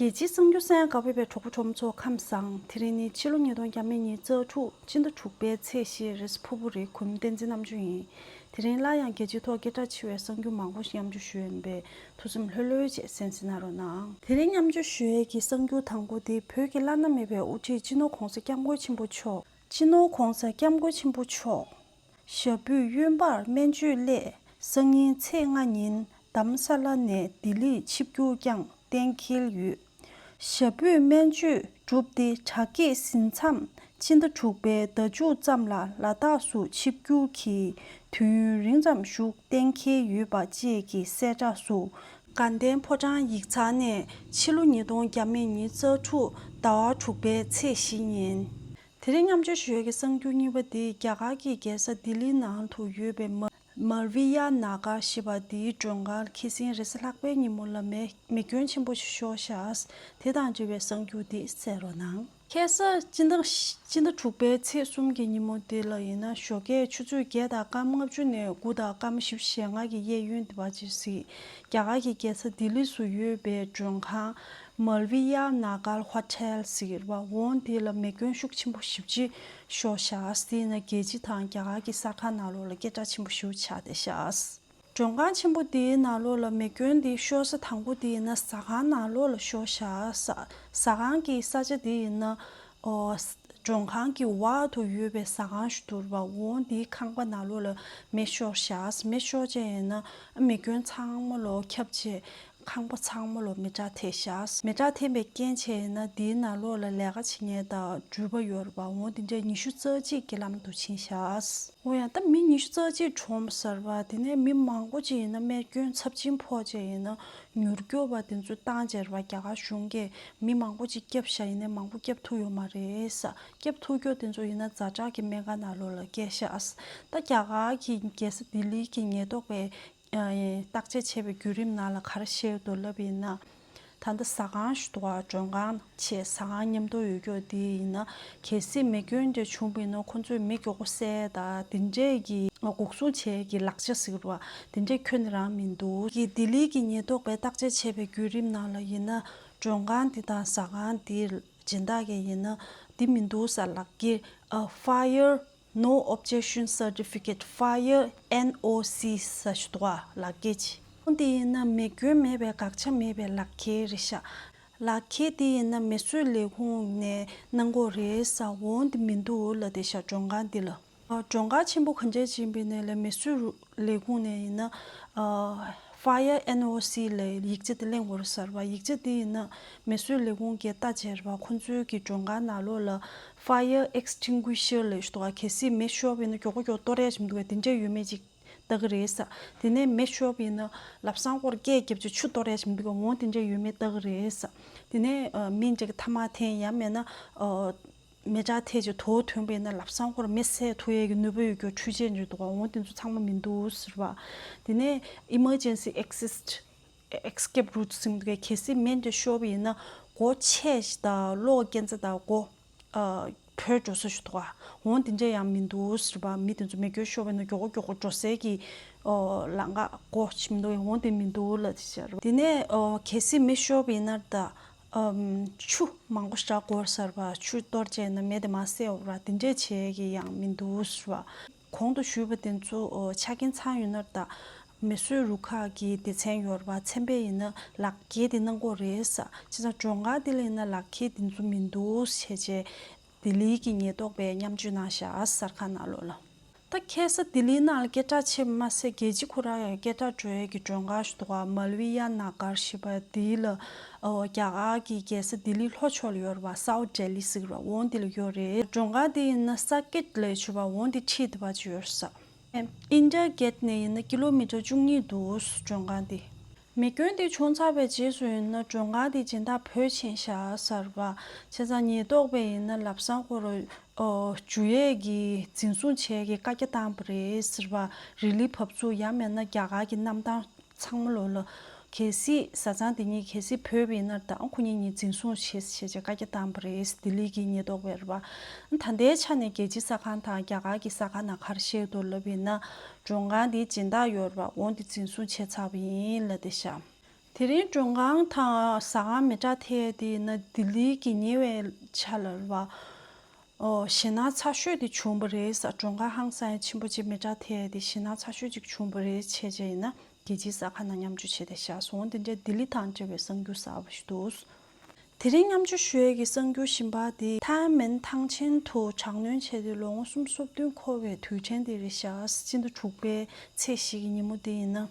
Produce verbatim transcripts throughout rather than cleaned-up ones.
རྒྱལ་སྤྱིའི་གསར་འགྱུར་གསན་གནང་བ་བོད་པའི་གྲོགས་པོ་གྲོགས་མོ་ཚོ་ཁམས་བཟང་། དེ་རིང་ནི་ཕྱི་ལོ་ཉིས་སྟོང་ཉི་ཤུ་རྩ་དྲུག་སྤྱི་ཟླ་དྲུག་པའི་ཚེས་བཞི་རེས་ཕུར་བུ་རེད། གུས་མོ་བསྟན་འཛིན་རྣམ་དཔྱོད་ཡིན། དེ་རིང་སླར་ཡང་རྒྱལ་སྤྱིའི་ཐོག་སྐད་གྲགས་ཆེ་བའི་གསར་འགྱུར་མང་པོ་ཞིག་མཉམ་སྤྱོད་ཞུ་ཡོད་པས། ཐུགས་སེམས་ལྷོད་ལྷོད་བྱས་གསན་གཟིགས་གནང་རོགས་གནང་། དེ་རིང་མཉམ་སྤྱོད་ཞུ་ཡས་ཀྱི་གསར་འགྱུར་དང་པོ་དེ་བོད་ཀྱི་བླ་ན་མེད་པའི་དབུ་ཁྲིད་སྤྱི་ནོར་༧གོང་ས་༧སྐྱབས་མགོན་ཆེན་པོ་མཆོག་སྤྱི་ནོར་༧གོང་ས་༧སྐྱབས་མགོན་ཆེན་པོ་མཆོག་ཞབས་པུས་གཡོན་པར་སྨན་བཅོས་སླད་སང་ཉིན་ཚེས་ལྔ་ཉིན་རྡ་རམ་ས་ལ་ནས་ལྡི་ལིར་ཆིབས་བསྒྱུར་བསྐྱངས་གཏན་འཁེལ་ཡོད། ཞབས་པུས་སྨན་བཅོས་གྲུབ་སྟེ་དྲག་སྐྱེད་ཟིན་མཚམས་སྤྱི་ཟླ་དྲུག་པའི་ཟླ་མཇུག་ཙམ་ལ་ལ་དྭགས་སུ་ཆིབས་བསྒྱུར་གྱིས་དུས་ཡུན་རིང་ཙམ་བཞུགས་གཏན་འཁེལ་ཡོད་པ་བཅས་ཀྱི་གསལ་བསྒྲགས་སུ། དགའ་ལྡན་ཕོ་བྲང་ཡིག་ཚང་ནས་ཕྱི་ལོ་ཉིས་སྟོང་ཉི་ཤུ་རྩ་དྲུག་ཟླ་བ་དྲུག་པའི་ཚེས་བཞི་ཉིན། དེ་རིང་མཉམ་སྤྱོད་ཞུ་ཡས་ཀྱི་གསར་འགྱུར་གཉིས་པ་དེ་རྒྱ་གར་གྱི་རྒྱལ་ས་ལྡི་ལི་ནང་དུ་ཡོད་པའི་མ་མལ་བི་ཡ་ན་གར་ཞེས་པ་དེའི་མགྲོན་ཁང་ཁ་སང་རེས་གཟའ་ལྷག་པའི་ཉིན་མོ་ལ་མེ་མེ་སྐྱོན་ཆེན་པོ་ཞིག་ཤོར་ཤག་དེ་དང་འབྲེལ་བའི་གསར་འགྱུར་དེ་གསན་རོགས་གནང་། ཁ་སང་སྤྱི་ཟླ་སྤྱི་ཟླ་དྲུག་པའི་ཚེས་གསུམ་གྱི་ཉིན་མོ་དེ་ལ་ཡིན་ན་ཞོགས་ཀས་ཆུ་ཚོད་བརྒྱད་དང་སྐར་མ་ལྔ་བཅུ་ནས་དགུ་དང་སྐར་མ་བཞི་བཅུ་ཞེ་ལྔ་གི་གཡས་གཡོན་དེ་བར་ཅིག་གཟིགས། རྒྱ་གར་གྱི་རྒྱལ་ས་ལྡི་ལི་སུ་ཡོད་པའི་མགྲོན་ཁང་མལ་བི་ཡ་ན་གར་ཧོ་ཊེལ་ཟེར་བ་འོང་དེ་ལ་མེ་སྐྱོན་ཤུགས་ཆེན་པོ་ཞེ་པོ་ཅིག་ཤོར་ཤག་དེ་ཡིན་ན་རྒྱལ་སྤྱི་དང་རྒྱ་གར་གྱི་གསར་ཁང་ནང་ལོགས་ལ་སྐད་གྲགས་ཆེན་པོ་ཞེ་པོ་ཆགས་བསྡད་ཤག་མགྲོན་ཁང་ཆེན་པོ་དེའི་ནང་ལོགས་ལ་མེ་སྐྱོན་དེ་ཤོར་ས་དང་པོ་དེ་ཡིན་ན་ཟ་ཁང་ནང་ལོགས་ལ་ཤོར་ཤག་ཟ་ཟ་ཁང་གི་ས་ཆ་དེ་ཡིན་ན་ཨོ་མགྲོན་ཁང་གི་འོག་ཏུ་ཡོད་པའི་ཟ་ཁང་ཞིག་འདུག་པ། འོང་དེའི་ཁང་པ་ནང་ལོགས་ལ་མེ་ཤོར་ཤག་མེ་ཤོར་བྱས་ཡིན་ན་མེ་སྐྱོན་ཚང་མ་ལོག་ཁྱབ་བྱས། ཁང་པ་ཚང་མ་ལོ་མེ་སྲེག་ཐེབས་ཤག་མེ་སྲེག་ཐེབས་པའི་རྐྱེན་བྱས་ན་དེའི་ནང་ལོགས་ལ་ལས་ཀ་བྱེད་མཁན་དང་འགྲུལ་པ་ཡོད་རེད་པ། འོ་དེ་འདྲས་ཉི་ཤུ་རྩ་གཅིག་གི་ལམ་དུ་ཕྱིན་ཤག་འོ་ཡང་ད་མི་ཉི་ཤུ་རྩ་གཅིག་གྲོངས་ཟེར་བ་དེ་ནས་མི་མང་པོ་ཅིག་ཡིན་ན་རྨས་སྐྱོན་ཚབས་ཆེན་ཕོག་བྱས་ཡིན་ན་མྱུར་སྐྱོབ་པ་དེ་ཚོ་བཏང་བྱས་རེད་པ། རྒྱ་གར་གཞུང་གིས་མི་མང་པོ་ཅིག་བསྐྱབས་ཤག་ཡིན་ནའི་མང་པོ་བསྐྱབ་ཐུབ་ཡོད་མ་རེད་ས། བསྐྱབ་ཐུབ་རྒྱུ་དེ་ཚོ་ཡིན་ན་ཛ་དྲག་གི་སྨན་ཁང་ནང་ལོགས་ལ་བསྐྱལ་ཤག་ད་རྒྱ་གར་གྱི་རྒྱལ་ས་ལྡི་ལི་གི་ཉེན་རྟོག་པས། བརྟག་དཔྱད་བྱས་པའི་བརྒྱུད་རིམ་ནང་ལ་ག་རེ་བཤད་འདུག་ལབ་ཡིན་ན། ད་ལྟ་ཟ་ཁང་ཞིག་འདུག་ག་མགྲོན་ཁང་བྱས་ཟ་ཁང་མཉམ་དུ་ཡོད་རྒྱུ་དེ་ཡིན་ན་གལ་སྲིད་མེ་སྐྱོན་དེ་བྱུང་བ་ཡིན་ན་ཁོང་ཚོས་མེ་མགྱོགས་པོ་བསད་དང་དེ་འདྲས་ཀྱི་འགོག་སྲུང་བྱེད་ཀྱི་ལག་ཆ་ཟེར་བ་དེ་འདྲས་ཁྱོན་ནས་རང་མི་འདུག་གི་ལྡི་ལི་གི་ཉེན་རྟོག་པས་བརྟག་དཔྱད་བྱས་པའི་བརྒྱུད་རིམ་ནང་ལ་ཡིན་ན་མགྲོན་ཁང་དེ་དང་ཟ་ཁང་དེ་སྦྱིན་བདག་གིས་ཡིན་ན་དེ་མི་འདུག་ས་ལག་ཁྱེར་ཨ་Fire No Objection Certificate Fire N O C ཟེར་ཞིག་འདུག་ག་ལག་འཁྱེར་ཅིག་འོ་དེ་ཡིན་ན་མེ་སྐྱོན་མེད་པའི་དགག་བྱ་མེད་པའི་ལག་འཁྱེར་རེད་ཤག་ལག་འཁྱེར་དེ་ཡིན་ན་མེ་གསོད་ལས་ཁུངས་ནས་གནང་གི་རེད་ས། འོ་དེ་མི་འདུག་ལབ་བསྡད་ཤག་མགྲོན་ཁང་འདི་ལ། མགྲོན་ཁང་ཆེན་པོ་གང་འདྲ་ཅིག་ཡིན་པ་ཡིན་ནའི་མེ་གསོད་ལས་ཁུངས་ནས་ཡིན་ན། Fire N O C ལབ་ཡིག་ཆ་དེ་ལེན་དགོས་རེད་ཟེར་བ། ཡིག་ཆ་དེ་ཡིན་ན་མེ་གསོད་ལས་ཁུངས་ཀྱིས་ལྟ་བྱས་རེད་པ། ཁོང་ཚོའི་གི་མགྲོན་ཁང་ནང་ལོགས་ལ་Fire Extinguisher ལབ་ཞིག་འདུག་ག་གལ་སྲིད་མེ་ཤོར་བ་ཡིན་ན་མགྱོགས་པོ་མགྱོགས་པོ་གཏོར་ཡ་ཞིག་འདུག་ག་དེ་འདྲ་ཡོད་མེད་ཅིག་ལྟ་གི་རེད་ས། དེ་ནས་མེ་ཤོར་བ་ཡིན་ན་ལམ་སང་སྐོར་སྐད་རྒྱབ་ཅིག་ཆུ་གཏོར་ཡ་ཞིག་འདུག་ག་འོ་དེ་འདྲ་ཡོད་མེད་ལྟ་གི་རེད་ས། དེ་ནས་མི་འདྲ་གི་ཐ་མག་འཐེན་ཡང་མེད་ན། མེ་སྲེག་ཐེབས་ཅིག་དོ་ཐོན་པས་ན་ལབ་སང་ཁོར་མེ་བསད་ཐུབ་ཡས་ཀྱི་ནུས་པ་ཡོད་རྒྱུ་འཕྲུལ་ཆས་འདྲ་འདུག་ག་འོ་དེ་ཚོ་ཚང་མ་མི་འདུག་ཟེར་བ། དེ་ནས་Emergency Exit Escape Route ཟེར་གྱི་འདུག་ག་གལ་སྲིད་མེ་འདྲ་ཤོར་བ་ཡིན་ན་སྒོ་ཕྱེ་ཞིག་དང་གློག་སྐྱེལ་རྩ་དང་སྒོ་བྲོས་འགྲོ་ས་ཞིག་འདུག་ག་འོ་དེ་འདྲ་ཡང་མི་འདུག་ཟེར་བ། མི་དེ་ཚོ་མེ་སྐྱོན་ཤོར་བ་ཡིན་ན་མགྱོགས་པོ་མགྱོགས་པོ་འགྲོ་སའི་གི་ལམ་ཁ་སྒོ་ཞིག་མི་འདུག་ག་འོ་དེ་མི་འདུག་ལབ་དེ་ཤར་བ། དེ་ནས་གལ་སྲིད་མེ་ཤོར་བ་ཡིན་ན་ད། ཆུ་མང་པོ་ཞིག་དགོས་ཟེར་བ། ཆུ་གཏོར་བྱས་ན་མེ་དེ་མར་བསད་འོང་ར་དེ་འདྲས་བྱས་ཀྱི་ཡང་མི་འདུག་ཟེར་བ། གོང་དུ་ཞུས་པ་དེ་ཚོ་ཆ་རྐྱེན་ཚང་ཡོད་ན་ད་མེ་གསོད་རུ་ཁག་གི་སྡེ་ཚན་ཡོད་ར་བ་ཚན་པས་ཡིན་ན་ལག་འཁྱེར་དེ་གནང་དགོས་རེད་ས། བྱས་ཙང་མགྲོན་ཁང་དེ་ལ་ཡིན་ན་ལག་འཁྱེར་དེ་ཚོ་མི་འདུག་བྱས་རྗེས་ལྡི་ལི་གི་ཉེན་རྟོག་པས་མཉམ་སྤྱོད་གནང་ཤག་གསར་ཁང་ནང་ལོགས་ལ། ད་ཁ་སང་ལྡི་ལིའི་ནང་ལ་སྐད་གྲགས་ཆེ་བ་མ་ཟད་རྒྱལ་སྤྱི་ཁོ་རང་ཡང་སྐད་གྲགས་འགྲོ་ཡས་ཀྱི་མགྲོན་ཁང་ཞིག་འདུག་ག་མལ་བི་ཡ་ན་གར་ཞེས་པ་དེ་ལ། ཨོ་རྒྱ་གར་གྱི་རྒྱལ་ས་ལྡི་ལི་ལྷོ་ཕྱོགས་ལ་ཡོད་རེད་པ། South Delhi ཟེར་གྱི་རེད་པ། འོ་འདི་ལ་ཡོད་རེད། མགྲོན་ཁང་དེ་ཡིན་ན་Circuit ལབ་ཡས་ཆུ་བ་འོ་འདི་འཁྲིས་དེ་བར་ཅིག་ཡོད་རེད་ས། India Gate ནས་ཡིན་ན་ཀི་ལོ་མི་ཊར་བཅུ་གཉིས་འདུག་མགྲོན་ཁང་དེ། མེ་སྐྱོན་དེ་བྱུང་ཚར་བའི་རྗེས་སུ་ཡིན་ན་མགྲོན་ཁང་དེ་སྦྱིན་བདག་བོད་ཕྱིན་ཤག་ཟེར་བ། བྱས་ཙང་ཉེན་རྟོག་པས་ཡིན་ན་ལབ་སང་ཁོ་རང་ཨོ་འཇུ་ཡས་ཀྱི་འཛིན་བཟུང་བྱས་ཀྱི་བཀའ་རྒྱ་བཏང་བ་རེད་ཟེར་བ། རི་ལི་བབས་ཚུགས་ཡང་མིན་ན་རྒྱ་གར་གྱི་གནམ་ཐང་ཚང་མ་ལོགས་ལ་གལ་སྲིད་བཟའ་ཚང་དེ་གཉིས་གལ་སྲིད་བོད་པ་ཡིན་ན་ད་ཁོ་གཉིས་གཉིས་འཛིན་བཟུང་བྱས་བྱས་བྱས་བཀའ་རྒྱ་བཏང་བ་རེད། ལྡི་ལི་གི་ཉེན་རྟོག་པས་རེད་པ། ད་ལྟའི་ཆ་ནས་རྒྱལ་སྤྱིའི་གསར་ཁང་དང་རྒྱ་གར་གྱི་གསར་ཁང་ནང་ག་རེ་བཤད་འདུག་ལབ་ཡིན་ན་མགྲོན་ཁང་དེ་སྦྱིན་བདག་ཡོད་རེད་པ། འོ་འདི་འཛིན་བཟུང་བྱས་ཚར་བ་ཡིན་ལབ་བསྡད་ཤག་དེ་རིང་མགྲོན་ཁང་དང་ཟ་ཁང་མེ་སྲེག་ཐེབས་དེ་ཡིན་ན་ལྡི་ལི་གི་ཉེ་བའི་ཆར་ལ་རེད་བ། ཨོ། ཞེད་སྣང་ཚ་ཤོས་དེ་བྱུང་བ་རེད་ཟེར། མགྲོན་ཁང་ཧང་སང་ཆེན་པོ་ཅིག་མེ་སྲེག་ཐེབས་དེ་ཞེད་སྣང་ཚ་ཤོས་ཅིག་བྱུང་བ་རེད་བྱས་བྱས་ཡིན་ན། རྒྱལ་སྤྱིའི་གསར་ཁང་ནང་མཉམ་སྤྱོད་བྱས་ཏེ་བཞག་སོང་། དེ་འདྲའི་ལྡི་ལི་དང་འབྲེལ་བའི་གསར་འགྱུར་གསར་པ་ཞིག་འདུག་དེ་རིང་མཉམ་སྤྱོད་ཞུ་ཡས་ཀྱི་གསར་འགྱུར་གཞན་པ་དེ་ཐའེ་མེན་ཐང་ཆེན་དུ་དྲག་གནོན་བྱས་ཏེ་ལོ་ངོ་སུམ་ཅུ་སོ་བདུན་འཁོར་བའི་དུས་དྲན་དེ་རེད་ཤག་སྤྱི་ཟླ་དྲུག་པའི་ཚེས་བཞི་གི་ཉིན་མོ་དེ་ཡིན་ན།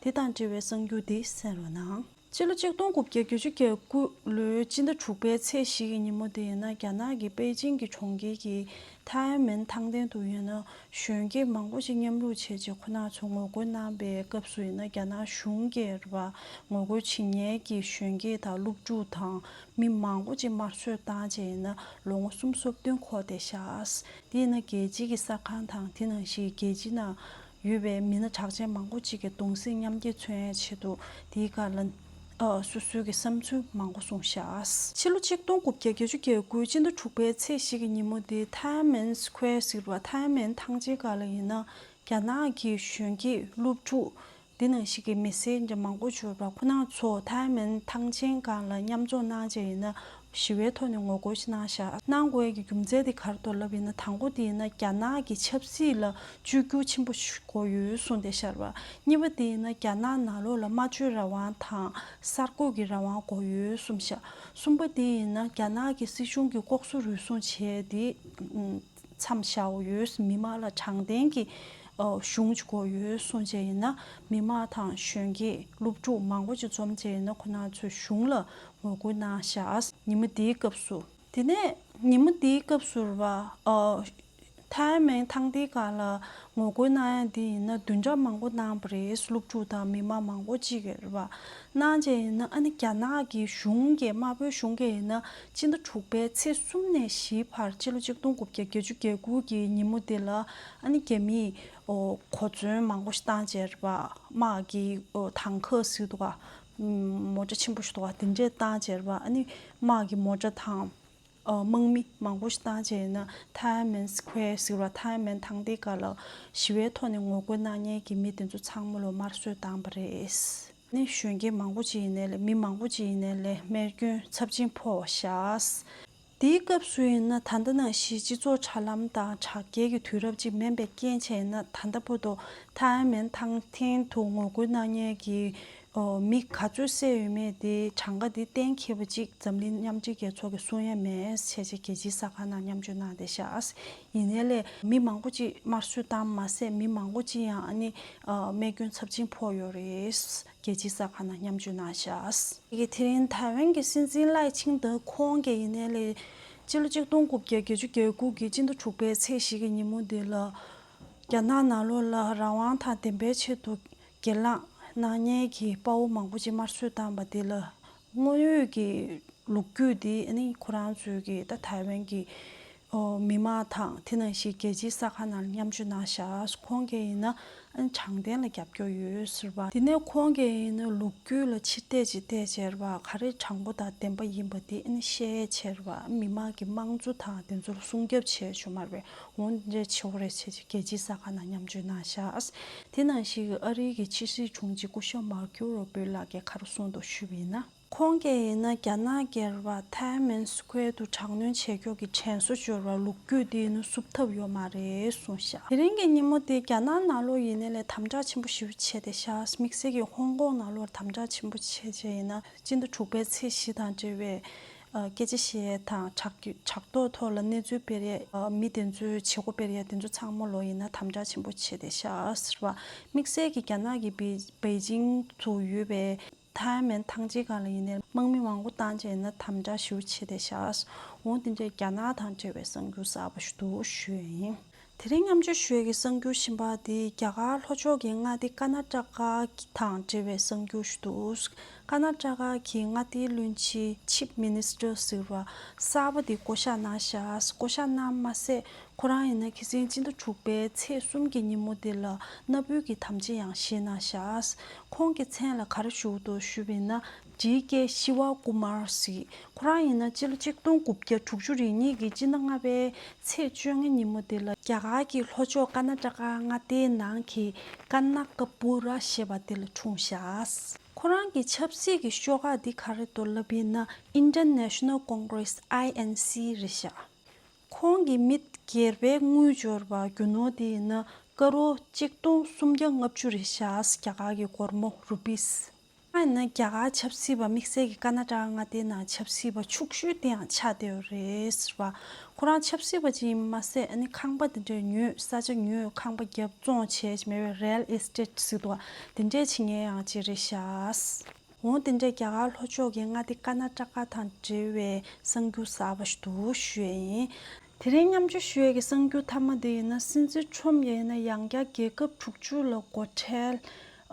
དེ་དང་འབྲེལ་བའི་གསར་འགྱུར་དེ་གསན་རོགས་གནང་། ཕྱི་ལོ་ཆིག་སྟོང་དགུ་བརྒྱ་བརྒྱད་ཅུ་གྱ་དགུ་ལོའི་སྤྱི་ཟླ་དྲུག་པའི་ཚེས་བཞི་གི་ཉིན་མོ་དེ་ཡིན་ན། རྒྱ་ནག་གི་པེ་ཅིང་གི་གྲོང་ཁྱེར་གྱི་ཐའེ་མེན་ཐང་སྟེང་དུ་ཡོད་ན་གཞོན་སྐྱེས་མང་པོ་ཞིག་མཉམ་རུབ་བྱས་རྗེས་ཁོ་ན་ཚོ་ངོ་རྒོལ་གནང་པའི་སྐབས་སུ་ཡིན་ན། རྒྱ་ནག་གཞུང་གིས་རེད་བ། ངོ་རྒོལ་བྱེད་མཁན་གྱི་གཞོན་སྐྱེས་དང་སློབ་ཕྲུག་དང་མི་མང་པོ་ཅིག་དམར་གསོད་བཏང་རྗེས་ཡིན་ན་ལོ་ངོ་སུམ་ཅུ་སོ་བདུན་འཁོར་ཏེ་བཞག་དེས་ན་རྒྱལ་སྤྱིའི་གསར་ཁང་དང་དེ་ནང་བཞིན་རྒྱལ་སྤྱི་ནང་ཡོད་པའི་མི་སྣ་གྲགས་ཅན་མང་པོ་ཅིག་གིས་གདུང་སེམས་མཉམ་སྐྱེད་མཚོན་ཡའི་ཆེད་དུ་དེའི་སྐོར་ལ་ཨ་སོ་སོའི་གི་བསམ་ཚུལ་མང་པོ་གསུངས་ཤག་ཕྱི་ལོ་ཆིག་སྟོང་དགུ་བརྒྱ་བརྒྱད་ཅུ་གྱ་དགུ་སྤྱི་ཟླ་དྲུག་པའི་ཚེས་བཞི་གི་ཉིན་མོ་དེ་ཐའེ་མེན་སི་ཁུ་ཝེར་ཟེར་བ་ཐའེ་མེན་ཐང་ཆེན་སྒང་ལ་ཡིན་ན་རྒྱ་ནག་གི་གཞོན་སྐྱེས་སློབ་ཕྲུག་དེ་ནང་བཞིན་གྱི་མི་སེར་འདྲ་མང་པོ་ཡོད་པ་ཁོ་ན་ཚོ་ཐའེ་མེན་ཐང་ཆེན་སྒང་ལ་མཉམ་འཛོམས་གནང་བྱས་ཡིན་ན་ཞི་བའི་ཐོག་ནས་ངོ་རྒོལ་ཞིག་གནང་ཤག་གནང་དགོས་ཀྱི་རྒྱུ་མཚན་དེ་ག་རེ་འདུག་ལབ་ཡིན་ན། དང་པོ་དེ་ཡིན་ན་རྒྱ་ནག་གི་ཆབ་སྲིད་ལ་བཅོས་བསྒྱུར་ཆེན་པོ་ཞིག་དགོས་ཡོད་གསུངས་ཏེ་ཤར་བ། གཉིས་པ་དེ་ཡིན་ན་རྒྱ་ནག་ནང་ལོགས་ལ་སྨྲ་བརྗོད་རང་དབང་དང་གསར་འགོད་ཀྱི་རང་དབང་དགོས་ཡོད་གསུངས་ཤག་གསུམ་པ་དེ་ཡིན་ན་རྒྱ་ནག་གི་སྲིད་གཞུང་གི་ལྐོག་ཟ་རུལ་སུངས་བྱས་དེ་མཚམས་བཞག་དགོས་ཡོད། མི་མང་ལ་དྲང་བདེན་གྱི་ཨོ་གཞུང་ཅིག་དགོས་ཡོད་གསུངས་བྱས་ཡིན་ན། མི་མང་དང་གཞོན་སྐྱེས་སློབ་ཕྲུག་མང་པོ་ཅིག་འཛོམས་བྱས་ཡིན་ན་ཁོ་ན་ཚོས་གཞུང་ལ་ངོ་རྒོལ་གནང་ཤག་ཉི་མ་དེའི་སྐབས་སུ། དེ་ནས་ཉི་མ་དེའི་སྐབས་སུ་རེད་བ། ཨོ་ཐའེ་མེན་ཐང་དེའི་སྒང་ལ་ངོ་རྒོལ་གནང་ཡ་དེ་ཡིན་ན་བདུན་ཕྲག་མང་པོ་གནང་བ་རེད། སློབ་ཕྲུག་དང་མི་མང་མང་པོ་ཅིག་གིས་རེད་བ། གནང་བྱས་ཡིན་ན་ཨ་ནི་རྒྱ་ནག་གི་གཞུང་གིས་དམར་པོའི་གཞུང་གིས་ཡིན་ན་སྤྱི་ཟླ་དྲུག་པའི་ཚེས་གསུམ་ནས་བཞིའི་བར་ཕྱི་ལོ་ཆིག་སྟོང་དགུ་བརྒྱ་བརྒྱད་ཅུ་གྱ་དགུ་གི་ཉིན་མོ་དེ་ལ་ཨ་ནི་རྒྱ་མིས་ཨོ་གོ་མཚོན་མང་པོ་ཞིག་བཏང་བྱས་རེད་བ། དམག་གི་ཨོ་ཐང་ཁ་ཟེར་འདུག་ག་མོ་ཊ་ཆེན་པོ་ཞིག་འདུག་ག་དེ་འདྲས་བཏང་བྱས་རེད་བ། ཨ་ནི་དམག་གི་མོ་ཊ་དང་ཨོ་དམག་མི་མང་པོ་ཞིག་བཏང་བྱས་ཡིན་ན་ཐའེ་མེན་སི་ཁུ་ཝེར་ཟེར་བ་ཐའེ་མེན་ཐང་དེའི་སྒང་ལ་ཞི་བའི་ཐོག་ནས་ངོ་རྒོལ་གནང་མཁན་གྱི་མི་དེ་ཚོ་ཚང་མ་ལ་དམར་གསོད་བཏང་བ་རེད། ནི་གཞོན་སྐྱེས་མང་པོ་ཅིག་ཡིན་ནའི་ལས་མི་མང་པོ་ཅིག་ཡིན་ནའི་ལས་རྨས་སྐྱོན་ཚབས་ཆེན་ཕོག་ཤག་དེའི་སྐབས་སུ་ཡིན་ན་ད་ལྟ་ནང་བཞིན་སྤྱི་ཚོགས་དྲ་ལམ་དང་དྲ་རྒྱའི་གི་དུས་རབས་ཅིག་མིན་པའི་རྐྱེན་བྱས་ན་ད་ལྟ་བར་དུ་ཐའེ་མེན་ཐང་ཐེན་དུ་ངོ་རྒོལ་གནང་མཁན་གྱི་ཨོ་མི་ག་ཚོད་བསད་ཡོད་མེད་དེ་གྲངས་ཀ་དེ་གཏན་འཁེལ་བ་ཅིག་འཛམ་གླིང་མཉམ་འབྲེལ་རྒྱལ་ཚོགས་ཀྱིས་གསུང་ཡ་མེད་ཟེར་བྱས་རྒྱལ་སྤྱིའི་གསར་ཁང་ནང་མཉམ་སྤྱོད་གནང་བསྡད་ཤག་ཡིན་ནའི་ལས་མི་མང་པོ་ཅིག་དམར་གསོད་བཏང་མ་ཟད་མི་མང་པོ་ཅིག་ཡང་ཨ་ནི་ཨ་རྨས་སྐྱོན་ཚབས་ཆེན་ཕོག་ཡོད་རེད། རྒྱལ་སྤྱིའི་གསར་ཁང་ནང་མཉམ་སྤྱོད་གནང་ཤག་དེ་གི་དེ་རིང་ཐའེ་ཝན་གྱི་སྲིད་འཛིན་ལའེ་ཆིང་ཏེ་ཁོང་གིས་ཡིན་ནའི་ལས་སྤྱི་ལོ་ཆིག་སྟོང་དགུ་བརྒྱ་བརྒྱད་ཅུ་གྱ་དགུ་གི་སྤྱི་ཟླ་དྲུག་པའི་ཚེས་བཞི་གི་ཉིན་མོ་འདི་ལ་རྒྱ་ནག་ནང་ལོགས་ལ་རང་དབང་དང་བདེན་པའི་ཆེད་དུ་སྒེར་ལངས་གནང་མཁན་གྱི་དཔའ་བོ་མང་པོ་ཅིག་དམར་གསོད་བཏང་པ་འདི་ལ་དངོས་ཡོད་ཀྱི་ལོ་རྒྱུས་འདི་ཨ་ནི་ཁོ་རང་ཚོའི་གི་ད་ཐའེ་ཝན་གྱི་ཨོ་མི་མང་དང་དེ་ནང་བཞིན་རྒྱལ་སྤྱིའི་གསར་ཁང་ནང་མཉམ་སྤྱོད་གནང་ཤག་ཁོང་གིས་ཡིན་ན་ཨ་ནི་དྲང་བདེན་ལ་རྒྱབ་སྐྱོར་ཡོད་ཟེར་བ། དེ་ནས་ཁོང་གིས་ཡིན་ན་ལོ་རྒྱུས་ལ་ཕྱི་བལྟས་ཕྱི་བལྟས་བྱས་རེད་བ། ག་རེ་དྲང་པོ་དང་བདེན་པ་ཡིན་པ་དེ་ཨ་ནི་བཤད་བྱས་རེད་བ། མི་མང་གི་དམངས་གཙོ་དང་དེ་ཚོ་ལ་སྲུང་སྐྱོབ་བྱས་བྱུང་མ་རེད། འོ་འདི་འདྲ་བྱེད་དགོས་རེད་བྱས་རྗེས་རྒྱལ་སྤྱིའི་གསར་ཁང་ནང་མཉམ་སྤྱོད་གནང་ཤག་དེ་ནང་བཞིན་ཨ་རིའི་གི་ཕྱི་སྲིད་དྲུང་ཆེ་སྐུ་ཞབས་མར་ཁེའུ་རུ་བྷི་ལགས་ཀྱིས་ག་རེ་གསུངས་འདུག་ཞུས་པ་ཡིན་ན། ཁོང་གིས་ཡིན་ན་རྒྱ་ནག་གིས་རེད་བ་ཐའེ་མེན་སི་ཁུ་ཝེར་དུ་དྲག་གནོན་བྱེད་ཕྱོགས་ཀྱི་དྲན་གསོ་ཞུ་བར་ལོ་རྒྱུས་དེ་ནི་བསུབ་ཐབས་ཡོད་མ་རེད་གསུངས་ཤག་དེ་རིང་གི་ཉིན་མོ་དེ་རྒྱ་ནག་ནང་ལོགས་ཡིན་ནའི་ལས་དམ་དྲག་ཆེན་པོ་ཞེ་པོ་བྱས་ཏེ་ཤག་དམིགས་བསལ་གྱི་ཧོང་ཀོང་ནང་ལོགས་དམ་དྲག་ཆེན་པོ་བྱས་བྱས་ཡིན་ན་སྤྱི་ཟླ་དྲུག་པའི་ཚེས་བཞི་དང་འབྲེལ་བའི་ཨ་སྐད་ཆ་བཤད་ཡས་དང་དྲག་དྲག་ཐོག་ཐོག་ལ་གནས་ཚུལ་སྤེལ་ཡས་ཨ་མི་དེ་ཚོའི་བྱེད་སྒོ་སྤེལ་ཡས་དེ་ཚོ་ཚང་མ་ལོ་ཡིན་ན་དམ་དྲག་ཆེན་པོ་བྱས་ཏེ་ཤག་ཟེར་བ། དམིགས་བསལ་གྱི་རྒྱ་ནག་གི་པེ་པེ་ཅིང་དུ་ཡོད་པའི་ཐའེ་མེན་ཐང་ཆེན་སྒང་ལ་ཡིན་ནའི་དམག་མི་མང་པོ་བཏང་བྱས་ན་དམ་དྲག་ཞེ་པོ་བྱས་ཏེ་བཞག་འོང་། དེ་འདྲའི་རྒྱ་ནག་དང་འབྲེལ་བའི་གསར་འགྱུར་གསར་པ་ཞིག་འདུག་ཞུ་ཡ་ཡིན། དེ་རིང་མཉམ་སྤྱོད་ཞུ་ཡ་གི་གསར་འགྱུར་གཞན་པ་དེ་རྒྱ་གར་ལྷོ་ཕྱོགས་ཀྱི་མངའ་སྡེ་ཀར་ན་ཊ་ཀ་དང་འབྲེལ་བའི་གསར་འགྱུར་ཞིག་འདུག་ཀར་ན་ཊ་ཀ་གི་མངའ་སྡེའི་བློན་ཆེན་ཆིབ་མི་ནི་སི་ཊར་ཟེར་བ་གསར་པ་དེ་བསྐོ་གཞག་གནང་ཤག་བསྐོ་གཞག་གནང་མ་ཟད། ཁོ་རང་ཡིན་ན་ཁ་སང་སྤྱི་ཟླ་དྲུག་པའི་ཚེས་གསུམ་གྱི་ཉིན་མོ་དེ་ལ་མནའ་བོའི་གི་དམ་བཅའ་ཡང་བཞེས་གནང་ཤག་ཁོང་གི་མཚན་ལ་ག་རེ་ཞུ་འདུག་ཞུས་པ་ཡིན་ན་ཌི་ཀེ་ཤི་ཝ་ཀུ་མར་ཟེར། ཁོ་རང་ཡིན་ན་སྤྱི་ལོ་ཆིག་སྟོང་དགུ་བརྒྱ་དྲུག་ཅུ་རེ་གཉིས་ཀྱི་སྤྱི་ཟླ་ལྔ་པའི་ཚེས་བཅོ་ལྔ་ཉིན་མོ་དེ་ལ་རྒྱ་གར་གྱི་ལྷོ་ཕྱོགས་ཀར་ན་ཊ་ཀ་མངའ་སྡེའི་ནང་གི་ཀར་ན་ཀ་པུ་ར་ཞེས་པ་དེ་ལ་འཁྲུངས་ཤག་ཁོ་རང་གི་ཆབ་སྲིད་ཀྱི་ཤོག་ཁག་འདི་ག་རེ་འདུག་ལབ་ཡིན་ན། Indian National Congress, I N C རེད་ཤག་ཁོང་གི་མི་སྒེར་པའི་དངུལ་འབྱོར་པ་རྒྱུ་ནོར་དེ་ཡིན་ན་ཀ་རོ་གཅིག་སྟོང་སུམ་བརྒྱ་ལྔ་བཅུ་རེད་ཤག་རྒྱ་གར་གྱི་སྒོར་མོ་རུ་པིས། ཨ་ཡིན་ན་རྒྱ་གར་ཆབ་སྲིད་པ་དམིགས་བསལ་གྱི་ཀར་ན་ཊ་ཀ་མངའ་སྡེའི་ནང་ཆབ་སྲིད་པ་ཕྱུག་ཤོས་དེ་ཡང་ཆགས་བསྡད་ཡོད་རེད་ཟེར་བ། ཁོ་རང་ཆབ་སྲིད་པ་ཅིག་ཡིན་མ་ཟད། ཨ་ནི་ཁང་པ་དེ་འདྲས་ཉོས། ས་ཆ་ཉོས། ཁང་པ་རྒྱབ་བཙོང་བྱས་མེད་པའི་རེལ་ཨེ་སི་ཊེ་ཊི་ཟེར་འདུག་བ། དེ་འདྲས་བྱེད་མཁན་ཡང་ཅིག་རེད་ཤག་འོ་དེ་འདྲས་རྒྱ་གར་ལྷོ་ཕྱོགས་ཀྱི་མངའ་སྡེ་ཀར་ན་ཊ་ཀ་དང་འབྲེལ་བའི་གསར་འགྱུར་གསར་པ་ཞིག་འདུག་ཞུ་ཡས་ཡིན། དེ་རིང་མཉམ་སྤྱོད་ཞུ་ཡས་ཀྱི་གསར་འགྱུར་མཐའ་མ་དེ་ཡིན་ན། སྲིད་འཛིན་ཁྲོམ་གྱིས་ཡིན་ན་ཡང་བསྐྱར་རྒྱལ་ཁབ་དྲུག་ཅུ་ལ་སྒོ་ཁྲལ་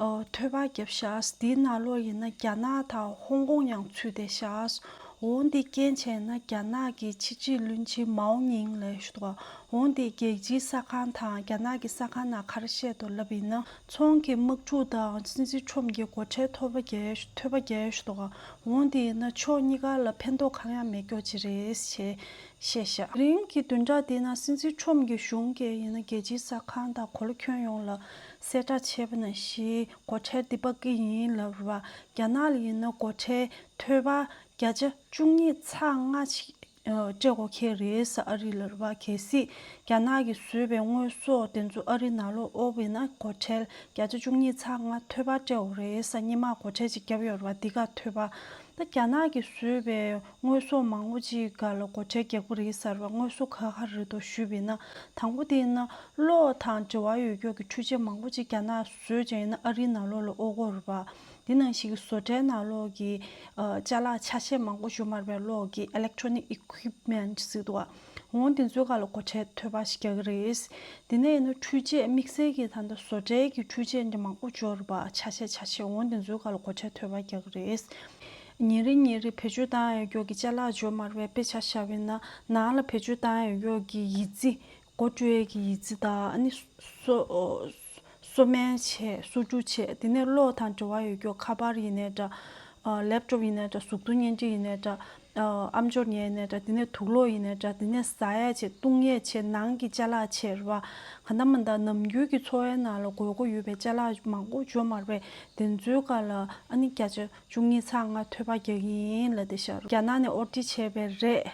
ཨ་ཐོལ་པ་བརྒྱབ་ཤག་དེའི་ནང་ལོགས་ཡིན་ན་རྒྱ་ནག་དང་ཧོང་ཀོང་ཡང་ཚུད་བསྡད་ཤག་འོ་འདི་རྐྱེན་བྱས་ན་རྒྱ་ནག་གི་ཕྱི་སྲིད་བློན་ཆེན་མའོ་ཉིང་ལབ་ཞུ་དགོས། འོ་འདི་རྒྱལ་སྤྱིའི་གསར་ཁང་དང་རྒྱ་ནག་གི་གསར་ཁང་ནང་ག་རེ་བཤད་འདུག་ལབ་ཡིན་ན། ཚོང་གི་དམག་འཁྲུག་དང་སྲིད་འཛིན་ཁྲོམ་གྱི་སྒོ་ཁྲལ་ཐོལ་པ་བརྒྱབ་ཐོལ་པ་བརྒྱབ་ཞུ་དགོས། འོ་འདི་ཡིན་ན་ཕྱོགས་གཉིས་ཀ་ལ་ཕན་ཐོགས་གང་ཡང་མེད་རྒྱུ་ཅིག་རེད་ཅེས་བཤད་ཤག་རིང་གི་བདུན་ཕྲག་འདི་ནང་སྲིད་འཛིན་ཁྲོམ་གྱི་གཞུང་གིས་ཡིན་ན་རྒྱལ་སྤྱིའི་གསར་ཁང་དང་གོ་ལ་ཁྱོན་ཡོངས་ལ་གསལ་བསྒྲགས་བྱས་པ་ནང་བཞིན་སྒོ་ཁྲལ་འདི་འབབ་ཀྱི་ཡིན་ལབ་རེད་བ། རྒྱ་ནག་ལ་ཡིན་ན་སྒོ་ཁྲལ་ཐོལ་པ་བརྒྱ་ཆ་བཅུ་གཉིས་ཚེག་ལྔ་ཞིག་ཨ་སྤྲད་དགོས་ཁེལ་རེད་ཟེར། ཨ་རི་ལ་རེད་བ། གལ་སྲིད་རྒྱ་ནག་གིས་བཟོས་པའི་དངོས་ཟོག་དེ་ཚོ་ཨ་རི་ནང་ལོགས་དབོར་བ་ཡིན་ན་སྒོ་ཁྲལ་བརྒྱ་ཆ་བཅུ་གཉིས་ཚེག་ལྔ་ཐོལ་པ་སྤྲད་དགོས་རེད་ཟེར། སྔོན་མ་སྒོ་ཁྲལ་ཅིག་བརྒྱབ་ཡོད་རེད་བ། འདི་ག་ཐོལ་པ། ད་རྒྱ་ནག་གིས་བཟོས་པའི་དངོས་ཟོག་མང་པོ་ཅིག་སྒང་ལ་སྒོ་ཁྲལ་རྒྱག་གི་རེད་ཟེར་བ། དངོས་ཟོག་ག་ག་རེ་རེད་འདུག་ཞུས་པ་ཡིན་ན། དང་པོ་དེ་ཡིན་ན་གློག་དང་འབྲེལ་བ་ཡོད་རྒྱུ་གི་འཕྲུལ་ཆས་མང་པོ་ཅིག་རྒྱ་ནག་བཟོས་བྱས་ཡིན་ན་ཨ་རིའི་ནང་ལོགས་ལ་དབོར་གྱི་ཡོད་རེད་བ། དེ་ནང་བཞིན་གྱི་བཟོ་གྲྭའི་ནང་ལོགས་ཀྱི་ཨ་ཅ་ལག་ཆ་ཤས་མང་པོ་ཞིག་ཡོད་མ་རེད་པས། གློག་གི་ཨི་ལེག་ཊོ་ནིག་ཨི་ཀུའིབ་མེན་ཊི་ཟེར་འདུག་བ། འོ་དེ་ཚོའི་སྒང་ལ་སྒོ་ཁྲལ་ཐོལ་པ་ཞིག་རྒྱག་གི་རེད། དེ་ནས་ཡིན་ན་འཕྲུལ་ཆས་དམིགས་བསལ་གྱི་ད་ལྟ་བཟོ་གྲྭའི་གི་འཕྲུལ་ཆས་འདྲ་མང་པོ་ཅིག་ཡོད་རེད་པ། ཆ་ཤས་ཆ་ཤས། འོ་དེ་ཚོའི་སྒང་ལ་སྒོ་ཁྲལ་ཐོལ་པ་རྒྱག་གི་རེད། ཉིན་རེ་ཉིན་རེ་བེད་སྤྱོད་བཏང་ཡོད་རྒྱུ་གི་ཅ་ལག་ཅིག་ཡོད་མ་རེད་པས། དཔེ་ཆ་བཞག་པ་ཡིན་ན་ནང་ལ་བེད་སྤྱོད་བཏང་ཡོད་རྒྱུ་གི་ཡི་ཙི། སྒོ་བཀྲུ་ཡས་ཀྱི་ཡི་ཙི་དང་། ཨ་ནི་སོ་སོ་སྨན་བྱས། སོ་འཁྲུ་བྱས། དེ་ནས་གློག་དང་འབྲེལ་བ་ཡོད་རྒྱུ་ཁ་པར་ཡིན་ནའི་འདྲ། ཨ་ལེབ་ཊོབ་ཡིན་ནའི་འདྲ། གཟུགས་མཐོང་བརྙན་འཕྲིན་ཡིན་ནའི་འདྲ། ཨ་ཨམ་ཅོག་ཉན་ཡིན་ནའི་འདྲ། དེ་ནས་དུག་ལོག་ཡིན་ནའི་འདྲ། དེ་ནས་ཟ་ཡས་བྱས། བཏུང་ཡས་བྱས། ནང་གི་ཅ་ལག་བྱས་རེད་བ། གང་ལྟར་མ་ལྟར་ནམ་རྒྱུན་གྱི་འཚོ་བའི་ནང་ལ་དགོས་མཁོ་ཡོད་པའི་ཅ་ལག་མང་པོ་ཅིག་ཡོད་མ་རེད་པས། དེ་ཚོའི་སྒང་ལ་ཨ་ནི་བརྒྱ་ཆ་བཅུ་གཉིས་ཚེག་ལྔ་ཐོལ་པ་རྒྱག་གི་ཡིན་ལབ་བསྡད་ཤག་རྒྱ་ནག་ནས་ཨོ་ཌར་བྱས་པའི་རས།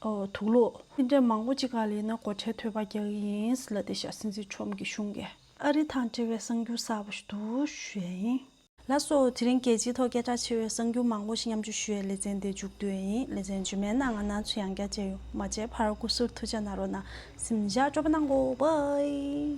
ཨོ་དུག་ལོག་དེ་འདྲ་མང་པོ་ཅིག་སྒང་ལ་ཡིན་ན་སྒོ་ཁྲལ་ཐོལ་པ་རྒྱག་གི་ཡིན་ལབ་བསྡད་ཤག་སྲིད་འཛིན་ཁྲོམ་གྱི་གཞུང་གིས། ཨ་རི་དང་འབྲེལ་བའི་གསར་འགྱུར་གསར་པ་ཞིག་འདུག་ཞུ་ཡས་ཡིན། ལགས་སོ། དེ་རིང་རྒྱལ་སྤྱིའི་ཐོག་སྐད་གྲགས་ཆེ་བའི་གསར་འགྱུར་མང་པོ་ཞིག་མཉམ་སྤྱོད་ཞུ་ཡས་ལེ་ཚན་དེ་མཇུག་བསྡུ་ཡས་ཡིན། ལེ་ཚན་རྗེས་མའི་ནང་ང་རང་ཚོ་ཡང་བསྐྱར་མཇལ་ཡོང་། མ་མཇལ་བར་སྐུ་གཟུགས་ཐུགས་ཅག་གནང་རོགས་གནང་། གཟིམ་འཇག་སྤྲོ་པོ་གནང་གོ། བྷའི།